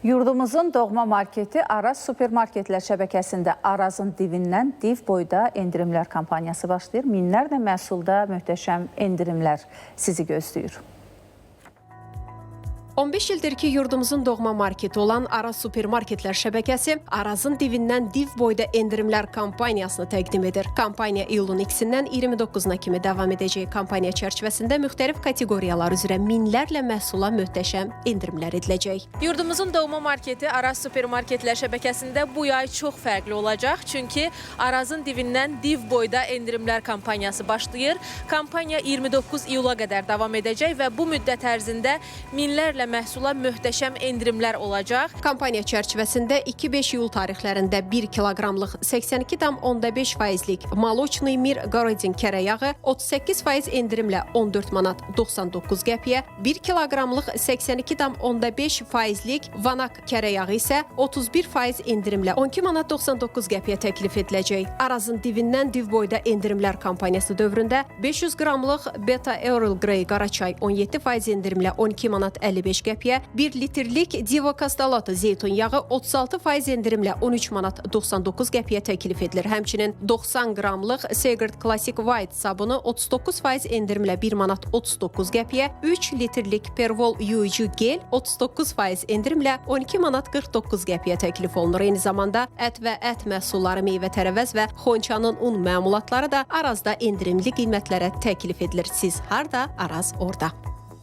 Yurdumuzun doğma marketi Araz supermarketlər şəbəkəsində Arazın divindən div boyda endirimlər kampaniyası başlayır. Minlərlə məhsulda möhtəşəm endirimlər sizi gözləyir. 15 ildir ki, yurdumuzun doğma marketi olan Araz supermarketlər şəbəkəsi Arazın divindən div boyda endirimlər kampaniyasını təqdim edir. Kampaniya iyulun 2-sindən 29-una kimi davam edəcək. Kampaniya çərçivəsində müxtəlif kateqoriyalar üzrə minlərlə məhsula möhtəşəm endirimlər ediləcək. Yurdumuzun doğma marketi Araz supermarketlər şəbəkəsində bu yay çox fərqli olacaq. Çünki Arazın divindən div boyda endirimlər kampaniyası başlayır. Kampaniya 29 iyula qədər davam edəcək və bu müddət ərzində minlərlə məhsula möhtəşəm endirimlər olacaq. Kampaniya çərçivəsində 2-5 iyul tarixlərində 1 kiloqramlıq 82,5 faizlik Maloçny Mir Gorodin kərə yağı 38% endirimlə 14 manat 99 qəpiyə, 1 kiloqramlıq 82,5 faizlik Vanak kərə yağı isə 31% endirimlə 12 manat 99 qəpiyə təklif ediləcək. Arazın divindən div boyda endirimlər kampaniyası dövründə 500 qramlıq Beta Earl Grey qara çay 17% endirimlə 12 manat 55 qəpiyə, 1 litrlik Divo Castellotto zeytun yağı 36% endirimlə 13 manat 99 qəpiyə təklif edilir. Həmçinin 90 qramlıq Segard Classic White sabunu 39% endirimlə 1 manat 39 qəpiyə, 3 litrlik Pervol yuyucu gel 39% endirimlə 12 manat 49 qəpiyə təklif olunur. Eyni zamanda ət və ət məhsulları, meyvə-tərəvəz və xonçanın un məmulatları da Arazda endirimli qiymətlərə təklif edilir. Siz harda, Araz orada.